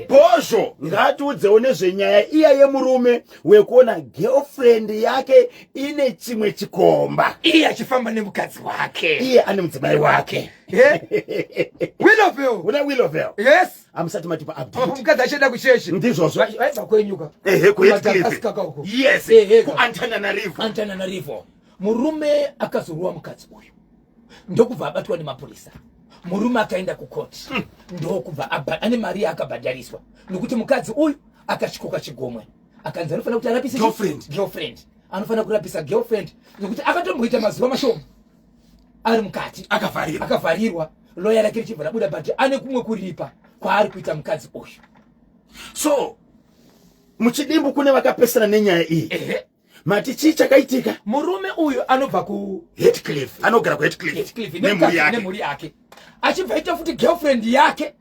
Bhozho ngaatiudzewo nezvenyaya iya yemurume wekuona girlfriend yake ine chimwe chikomba, iye achifamba nemukadzi wake. Iye ane mudzimai wake. Willowvale. Una Willowvale. Yes. Amusati matipa apo update. Mukadzi achienda kuchechi. Ndizvozvo. Vaibva kwenyuka. Ehe, kuHeathcliff. Madagascar uko. Yes. Ehe. KuAntananarivo. Antananarivo. Murume akazorova mukadzi uyu, ndokubva abatwa nemapurisa. Murume akaenda kukoti, ndokubva ane mari yaakabhadhariswa, nokuti mukadzi uyu akatyoka chigomwe, akanzi anofanira kuti arapise Girlfriend. Girlfriend, anofanira kurapisa girlfriend, nokuti akatomboita mazuva mashoma ari mukati. Akavharirwa. Akavharirwa. Loya rake richibva rabuda, but ane kumwe kuripa kwaari kuita mukadzi uyu. So muchidimbu, kune vakapesana nenyaya iyi, mati chii chakaitika? Murume uyu anobva ku Heathcliff, anogara kuHeathcliff. Heathcliff. Nemhuri yake. Nemhuri yake, achibva aita futi girlfriend yake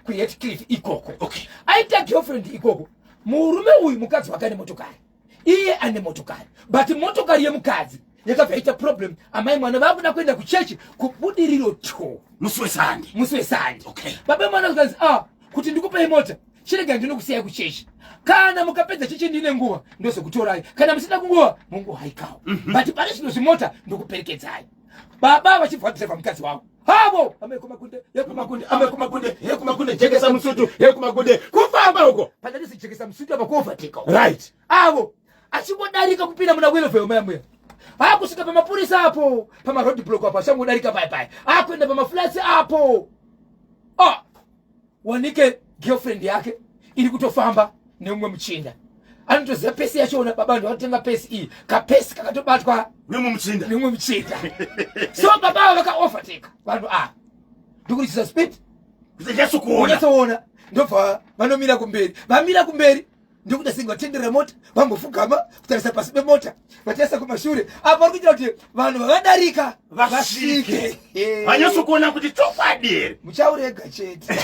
kuHeathcliff ikoko. Aita girlfriend ikoko. Murume uyu, mukadzi wake ane motokari, iye ane motokari, but motokari yemukadzi yakabva yaita problem. Amai mwana vakuda kuenda kuchechi kuBudiriro 2. Musi weSande. Musi weSande. Baba mwana zvikanzi, "Ah, kuti ndikupei mota, chirega ndinokusiyai kuchechi. Kana mukapedza chechi ndine nguva, ndozokutorai. Kana musina kunguva, mungohaikawo, but pane zvino zvimota, ndokuperekedzai." Baba vachibva vadhiraivha mukadzi wavo havo, amai kumakunde, yekumakunde, amai kumakunde, yekumakunde, jekesa musutu, yekumakunde, kufamba uko. Pandandisijekesa musutu apa, kuovateka. Avo achingodarika kupinda muna Willowvale maya muya, akusvika pamapurisa apo, pamaroad block apo, achangodarika paya paya, akuenda pamaflats apo, ah, wanike girlfriend yake iri kutofamba neumwe muchinda. Anotoziva pesi yachona. Baba ndo vanotenga pesi iyi, kapesi kakatobatwa nemumwe muchinda. Nemumwe muchinda. So baba ava vakaovateka vanhu ava, ndokurichisa speed. Kuti nyatsokuona. Unyatsoona. Ndobva vanomira kumberi. Vamira kumberi, ndokuti senge vatenderera mota, vambofugama kutarisa pasi pemota, vatarisa kumashure apa, vari kuitira kuti vanhu vavadarika vasvike, vanyatsokuona kuti chokwadi here. Muchaurega chete.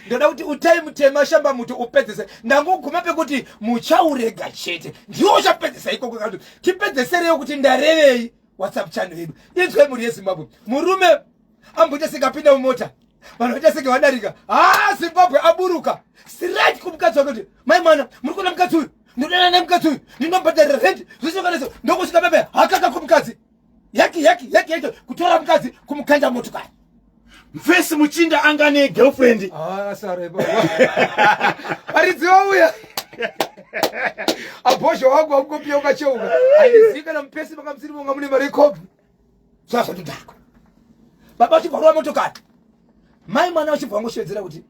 Ndoda kuti utai mutema shamba muti upedzese. Ndangoguma pekuti muchaurega chete, ndiwo uchapedzesa ikoko. Kati tipedzesereyo kuti ndarevei. WhatsApp channel yedu inzwe, mhuri yeZimbabwe. Murume amboita senge apinda mumota, vanhu vaita senge vadarika. Ha, Zimbabwe, aburuka straight kumukadzi wake kuti, "Mai mwana, muri kuona mukadzi uyu? Ndodana nemukadzi uyu, ndinomubhadharira rent, zvese." Ndokusvika pepe, hakaka kumukadzi, yaki yaki yaki yaki, kutora mukadzi, kumukanda motokari. Mfesi muchinda anga negirlfriend. Ah, sorry, varidzi vauya. Abhozho wangu wangopiya ukacheuka, handizivi kana mupesi manga musiri, monga mune mari yekopi. Zvazvatodhakwa. Baba vachibva rova motokari, mai mwana vachibva vangoshevedzera kuti,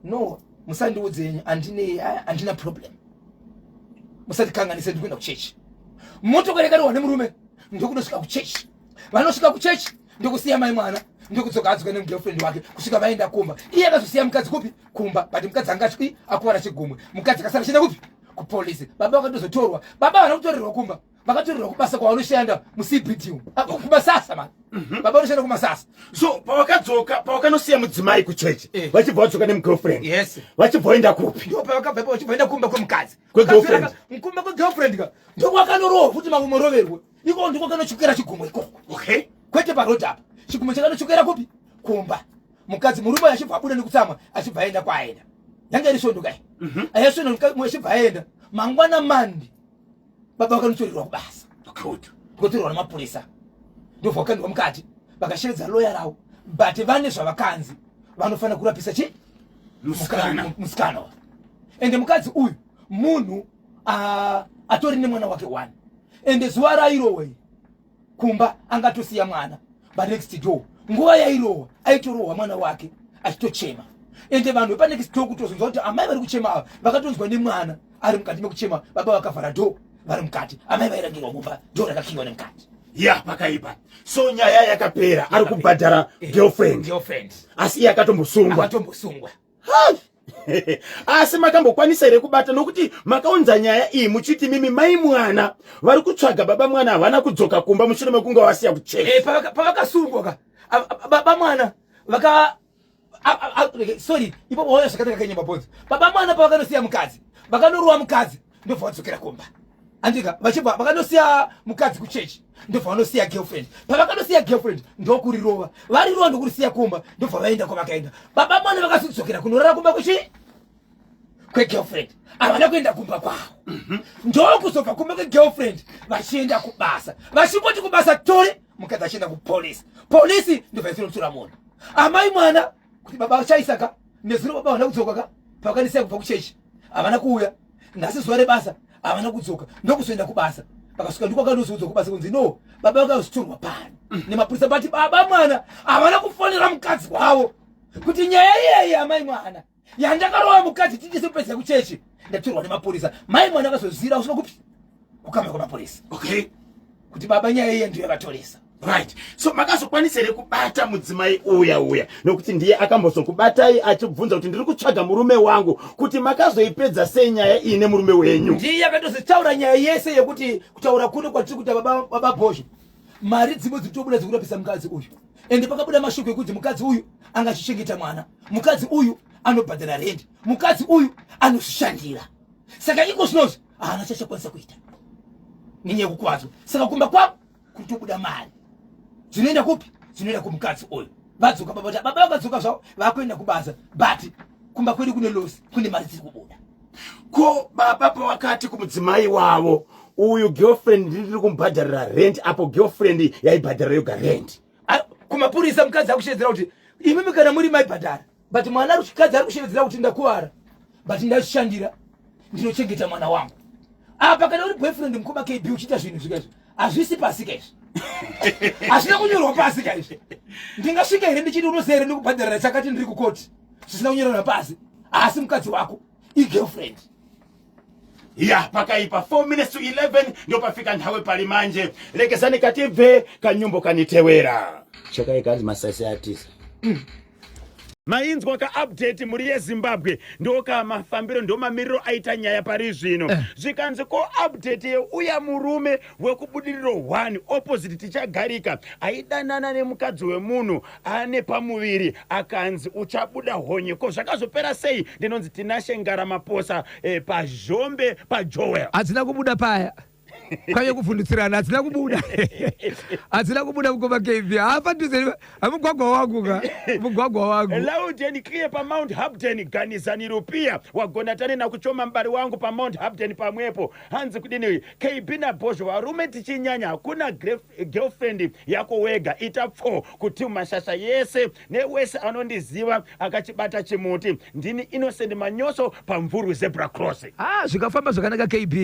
"No, musandiudze henyu, handina problem, musatikanganise, ndikuenda kuchechi." Motokari yakarohwa nemurume, ndokunosvika kuchechi. Vanosvika kuchechi, ndokusiya mai mwana, ndokudzoka adzoka nemugirlfriend wake kusvika vaenda kumba. Iye akazosiya mukadzi kupi? Kumba. But mukadzi anga atyi akuvara chigumwe. Mukadzi akasara chienda kupi? Kupolisi. Baba vakatozotorwa. Baba havana kutorerwa kumba, vakatorerwa kubasa kwavanoshanda muCBD, kuMasasa man. Baba vanoshanda kuMasasa. So pavakadzoka, pavakanosiya mudzimai kuchechi, vachibva vadzoka nemugirlfriend. Yes. Vachibva vaenda kupi? Ndo pavakabva ipo, vachibva vaenda kumba kwemukadzi. Kwegirlfriend. Kumba kwegirlfriend ka, ndokwakanorohwa futi makumoroverwe iko, ndiko kanotyukira chigumwe ikoko. Kwete paroad apa, chigumwe chakanotyukira kupi? Kumba. Mukadzi, murume achibva abuda nekutsamwa, achibva aenda kwaaenda. Yanga iri Svondo kai, aya Svondo, achibva aenda. Mangwana Mandi, baba vakanotorerwa kubasa. Kutorerwa nemapurisa, ndobva vakandwa mukati, vakashevedza loya ravo, but vane zvavakanzi vanofanira kurapisa chi Musikana. Musikana wa ende mukadzi uyu munhu, ah, atori nemwana wake one. Ende zuva rairohwa iri, kumba angatosiya mwana panext door. Nguva yairohwa, aitorohwa mwana wake achitochema. Ende vanhu vepanext door kutozonzwa kuti amai vari kuchema ava, vakatonzwa nemwana ari mukati mekuchema. Baba vakavhara door vari mukati, amai vairangirwa mumba, door rakakiwa nemukati. Ya, pakaipa. So nyaya yakapera, ari kubhadhara girlfriend. Girlfriend. Asi iye akatombosungwa. Akatombosungwa. Asi makambokwanisa here kubata, nokuti makaunza nyaya iyi muchiti mimi mai mwana vari kutsvaga baba mwana, havana kudzoka kumba mushure mekunge vasiya kuchechi? Eh, pavakasungwa ka, baba mwana vaka sorry, ipapo wauya zvakanaka kenyemba bhonzo. Baba mwana pavakanosiya mukadzi, vakanorova mukadzi, ndobva vadzokera kumba. Andika vachibva vakanosiya mukadzi kuchechi, ndobva vanosiya girlfriend. Pavakanosiya girlfriend ndokurirova, varirova ndokurisiya kumba, ndobva vaenda kwavakaenda. Baba mwana vakazodzokera kunorara kumba kuchi kwegirlfriend, havana kuenda kumba kwavo. Ndokuzobva kumba kwegirlfriend vachienda kubasa, vachingoti kubasa tore mukadzi achienda kupolisi, polisi ndobva isinomutora munhu. Amai mwana kuti baba vachaisaka nezuro baba havana kudzoka ka, pavakanisiya kubva kuchechi havana kuuya, nhasi zuva rebasa havana kudzoka, ndokuzoenda kubasa. Vakasvika ndiko vakandozoudzwa kubasa kunzi no, baba vakazotorwa pano nemapurisa. But baba mwana havana kufonera mukadzi wavo kuti nyaya iyeyi, amai mwana, yandakarova mukadzi titise kupedza kuchechi, ndatorwa nemapurisa. Mai mwana akazozira kusvika kupi? Kukamba kwemapurisa. Kuti baba nyaya iye ndiyo yavatoresa. Right, so makazokwanisa here kubata mudzimai uya uya, nokuti ndiye akambozokubatai achibvunza kuti ndiri kutsvaga murume wangu, kuti makazoipedza sei nyaya iyi nemurume wenyu? Ndiye akatozotaura nyaya yese yekuti kutaura kuno kwatiri kuita, baba Bhozho, mari dzimwe dzikutobuda dzikurapisa mukadzi uyu, ende pakabuda mashoko ekuti mukadzi uyu anga achichengeta mwana, mukadzi uyu anobhadhara rendi, mukadzi uyu anozvishandira. Saka iko zvinozvi haana chachakwanisa kuita nenyaya yekukuvadzwa. Saka kumba kwavo kutobuda mari dzinoenda kupi? Dzinoenda kumukadzi uyu. Vadzoka baba, baba vakadzoka zvavo vakuenda kubasa, but kumba kwedu kune loss, kune mari dziri kubuda. Ko baba pawakati kumudzimai wavo uyu girlfriend ndiri kumubhadharira rent, apo girlfriend yaibhadhara yoga rent? Kumapurisa mukadzi akushevedzera kuti imimi kana muri maibhadhara, but mwana mukadzi ari kushevedzera kuti ndakuvara, but ndazvishandira, ndinochengeta mwana wangu. Apa kana uri boyfriend, mukoma KB, uchiita zvinhu zvika izvi, hazvisi pasika izvi, hazvina kunyorwa pasika izvi. Ndingasvika here ndichiti unoziva here ndikubhadharira chakati ndiri kukoti, zvisina kunyorerwa pasi? Asi mukadzi wako igirlfriend. Ya, pakaipa. 4 minutes to 11 ndopafika nthawe pali manje. Lekezani katibve kanyumbo kanitewera chakaikanzi masasi atisa. Mainzwa kaupdate, mhuri yeZimbabwe? Ndoka mafambiro, ndo mamiriro aita nyaya pari zvino. Zvikanzi ko update yeuya murume wekuBudiriro 1 opposite Tichagarika aidanana nemukadzi wemunhu ane pamuviri, akanzi uchabuda honye, ko zvakazopera sei? Ndinonzi Tinashe Ngaramaposa, paZhombe paJoel. Hadzina kubuda paya, kwaive kuvhundutsirana. Hadzina kubuda, hadzina kubuda, mukoma KB. Haapadhuze mugwagwa wangu ka, mugwagwa wangu. Loud and clear paMount Hampden, Ganizani Rupia wagona tane nakuchoma mubari wangu paMount Hampden pamwepo. Hanzi kudini KB naBhozho? Varume tichinyanya, hakuna girlfriend yako wega, ita pfo kuti mashasha yese newese anondiziva akachibata chimuti. Ndini Innocent Manyoso paMvurwi Zebra Cross. Ah, zvikafamba zvakanaka KB,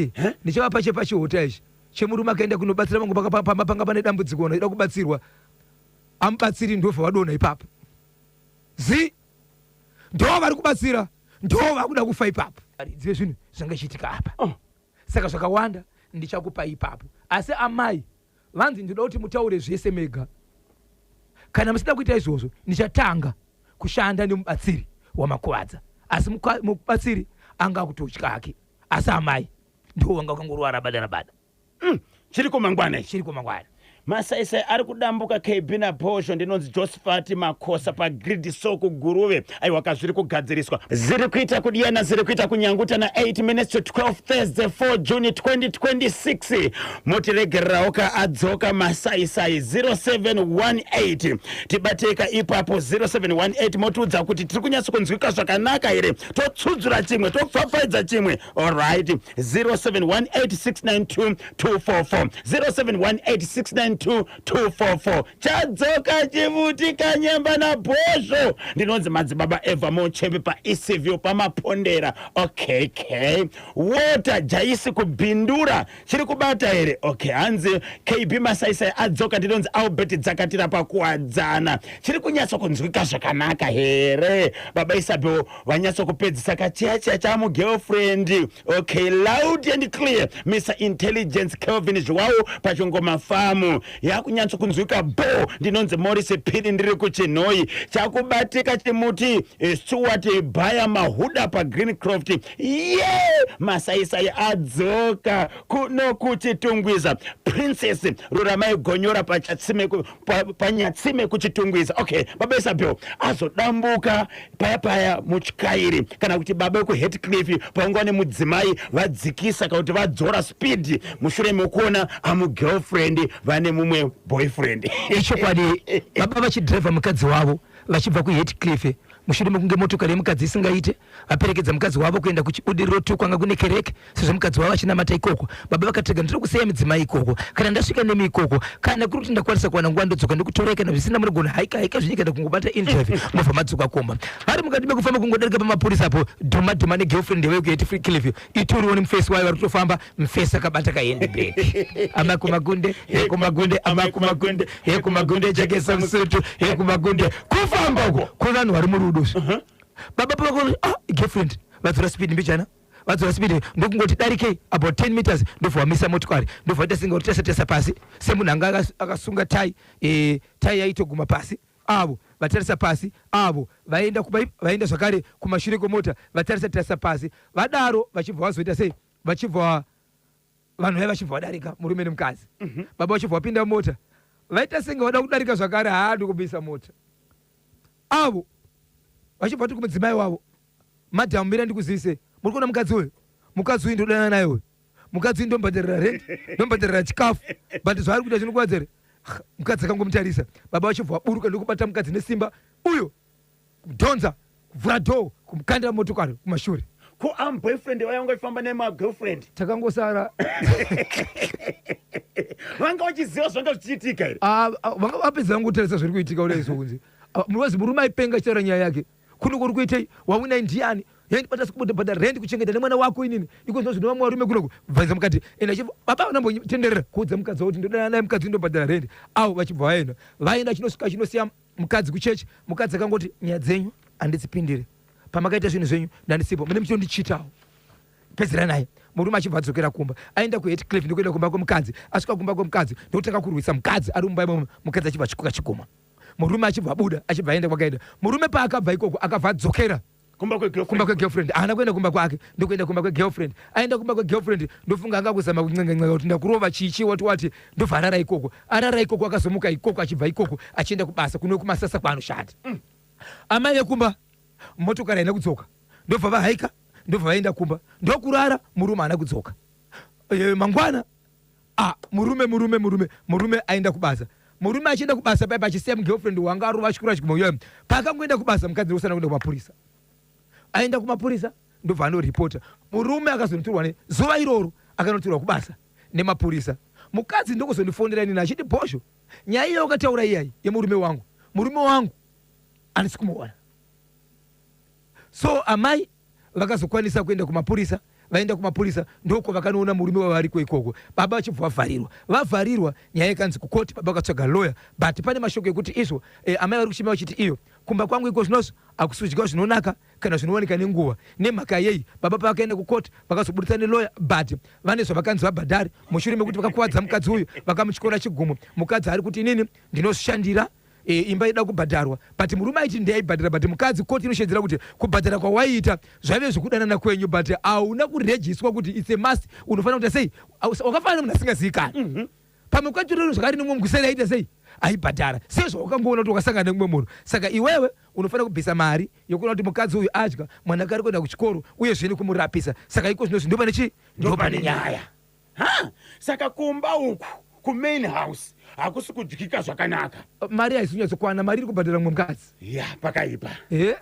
ndichavapa chepachihota ichi chemurume akaenda kunobatsira vangu pamba panga pane dambudziko, vanoda kubatsirwa, amubatsiri ndobva vadonha ipapo. Zi ndo vari kubatsira ndo vakuda kufa ipapo. Dzive zvinhu zvanga ichiitika apa. Oh. Saka zvakawanda ndichakupa ipapo, asi amai vanzi ndinoda kuti mutaure zvese mega. Kana musida kuita izvozvo, ndichatanga kushanda nemubatsiri wamakuvadza. Asi mubatsiri anga akutotya hake, asi amai ndivo vanga vakangorova rabada rabada. Chiriko mangwana ichi. Chiriko mangwana. Masaisai ari kudambuka, KB naBhozho. Ndinonzi Josephat Makosa pagrid so kuGuruve. Aiwa, kazviri kugadziriswa, ziri kuita kudiyana, ziri kuita kunyanguta na 8 minutes to 12, Thursday 4 June 2026. Motiregererawo ka, adzoka masaisai. 0718 tibateka ipapo, 0718 motiudza kuti tiri kunyatso kunzwika zvakanaka here, totsudzura chimwe, topfapfaidza chimwe. Alright, 0718 244, 0718 244. Chadzoka chimuti kanyemba naBhozho. Ndinonzi Madzibaba Eva Mochembe paECV paMapondera. Okay, k water jaisi kubhindura chiri kubata here? Okay, hanzi KB masaisai adzoka. Ndinonzi Albert Dzakatira paKuwadzana. Chiri kunyatso kunzwika zvakanaka here? Baba Isabel vanyatso kupedzisa kachiya chiya chamugirlfriend. Okay, loud and clear, Mr Intelligence Kelvin Zhuwawo paChingoma Famu. Yakunyatso kunzwika bo. Ndinonzi Morris Phiri, ndiri kuChinhoyi. Chakubatika chimuti, Stuart Baya Mahuda paGreencroft. Ye masaisai adzoka kuno kuChitungwiza. Princess Ruramai Gonyora pachatsime paNyatsime kuChitungwiza. Okay, baba Isabel azodambuka paya paya mutyairi kana kuti baba vekuHatcliffe paunga nemudzimai vadzikisa kana kuti vadzora speed mushure mekuona amugirlfriend vane mumwe boyfriend. Ichokwadi, baba vachidhiraivha mukadzi wavo vachibva kuHatcliffe mushure mekunge motokari yemukadzi isingaite, vaperekedza mukadzi wavo kuenda kuChibudiriro 2 kwanga kune kereke, sezvo mukadzi wavo achinamata ikoko. Baba vakatega, "Ndiri kusiya mudzimai ikoko. Kana ndasvika nemi ikoko, kana kuri kuti ndakwanisa kuwana nguva, ndodzoka ndikutorai. Kana zvisina, munogona haika haika zvinyi kana kungobata inDrive, mobva madzoka kumba." Vari mukati mekufamba, kungodarika pamapurisa apo, dhuma dhuma negirlfriend yevekuHatcliffe, itoriwo nemufesi wayo vari kutofamba, mufesi akabata kahandbag. Amakumagunde hekumagunde, amakumagunde hekumagunde, jekesa musutu hekumagunde. Kufamba uko kwevanhu vari murudo. Baba pavakaona, ah, girlfriend vadzora speed mbijana, vadzora speed, ndokungoti darikei about 10 meters, ndobva wamisa motokari, ndobva vaita singa kuti tesa tesa pasi semunhu anga akasunga tai, tai yaitoguma pasi. Avo vatarisa pasi, avo vaenda vaenda zvakare kumashure kwemota, vatarisa tarisa pasi. Vadaro vachibva vazoita sei? Vachibva vanhu vaiva vachibva vadarika, murume nemukadzi. Baba vachibva vapinda mumota, vaita senge vada kudarika zvakare, haa, ndikubisa mota. Avo vachibva vati kumudzimai wavo, "Madhamu, mira ndikuzivise. Muri kuona mukadzi uyu? Mukadzi uyu ndodana naye uyu. Mukadzi uyu ndomubhadharira rent, ndomubhadharira chikafu, but zvaari kuita zvinokuvadza here?" Mukadzi akangomutarisa. Baba vachibva vaburuka, ndokubata mukadzi nesimba uyo, kudhonza, kuvhura door, kumukandira motokari kumashure. Ko am boyfriend vaya vanga vachifamba nemagirlfriend? Takangosara. Vanga vachiziva zvanga zvichiitika here? Ah, ah, vanga vapedza vangotarisa zviri kuitika kudai sokunzi. Ah, muruwazi murume aipenga achitaura nyaya yake. Kuno kuri kuitei? Waunai ndiani? Yandibata sikubhadhara rent, kuchengeta nemwana wako inini iko zvino zvino vamwe varume kunoku bvaisa mukati. Ende achibva baba vanambotenderera kuudza mukadzi wavo kuti ndodana naye mukadzi, ndobhadhara rent. Avo vachibva vaenda, vaenda, achinosvika achinosiya mukadzi kuchechi. Mukadzi akangoti, "Nyaya dzenyu handidzipindire. Pamakaita zvinhu zvenyu ndandisipo, mune muchiondichitawo, pedzera naye." Murume achibva adzokera kumba, aenda kuHatcliffe, ndokuenda kumba kwemukadzi. Asvika kumba kwemukadzi, ndokutanga kurwisa mukadzi ari mumba imomo. Mukadzi achibva achikuka chigoma, murume achibva abuda, achibva aenda kwakaenda. Murume paakabva ikoko, akabva adzokera kumba kwegirlfriend. Kumba kwegirlfriend. Haana kuenda kumba kwake, ndokuenda kumba kwegirlfriend. Aenda kumba kwegirlfriend, ndofunga anga kuzama kuncenga-ncenga kuti ndakurova chichi wati wati, ndobva arara ikoko. Arara ikoko, akazomuka ikoko, achibva ikoko achienda kubasa kuno kuMasasa kwaanoshanda. Amai vekumba, motokari haina kudzoka, ndobva vahaika, ndobva vaenda kumba, ndokurara. Murume haana kudzoka. Mangwana, ah, murume murume murume murume aenda kubasa. Murume achienda kubasa paipa, achisiya mugirlfriend wanga arova achikura chiguma uyo. Paakangoenda kubasa, mukadzi ndosana kuenda kumapurisa. Aenda kumapurisa, ndobva anoripota. Murume akazonotorwa nezuva iroro, akanotorwa kubasa nemapurisa. Mukadzi ndokuzondifonera inini achiti, "Bhosho, nyaya iyo wakataura iyai yemurume wangu, murume wangu handisi kumuona." So amai vakazokwanisa kuenda kumapurisa. Vaenda kumapurisa, ndoko vakanoona murume wavariko ikoko. Baba vachibva vavharirwa. Vavharirwa, nyaya ikanzi kukoti. Baba vakatsvaga lawyer, but pane mashoko ekuti izvo amai vari kuchema vachiti, "Iyo kumba kwangu iko zvinozvo hakusudyiwa zvinonaka kana zvinowanika nenguva." Nemhaka yei? Baba pavakaenda kukoti, vakazoburitsa nelawyer, but vane zvavakanzi vabhadhare mushure mekuti vakakuvadza mukadzi uyu, vakamutyora chigumo. Mukadzi ari kuti, "Inini ndinozvishandira, imba ida kubhadharwa," but murume aiti ndiaibhadhara. But mukadzi, koti inoshedzera kuti kubhadhara kwawaiita zvaive zvekudanana kwenyu, but hauna kurejiswa kuti it's a must, unofanira kuita sei. Wakafanana nemunhu asingazivikani. Pamwe kwacho zvakari nemumwe mukuseri aita sei, aibhadhara sezvawakangoona kuti wakasangana nemumwe munhu. Saka iwewe unofanira kubvisa mari yekuona kuti mukadzi uyu adya, mwana ake ari kuenda kuchikoro, uyezve nekumurapisa. Saka iko zvinozvi ndopane chii? Ndopane nyaya. Ha, saka kumba uku kumain house hakusi kudyika zvakanaka. Mari haisi kunyatsokwana, mari iri kubhadhara mumwe mukadzi. Ya, pakaipa. Eh?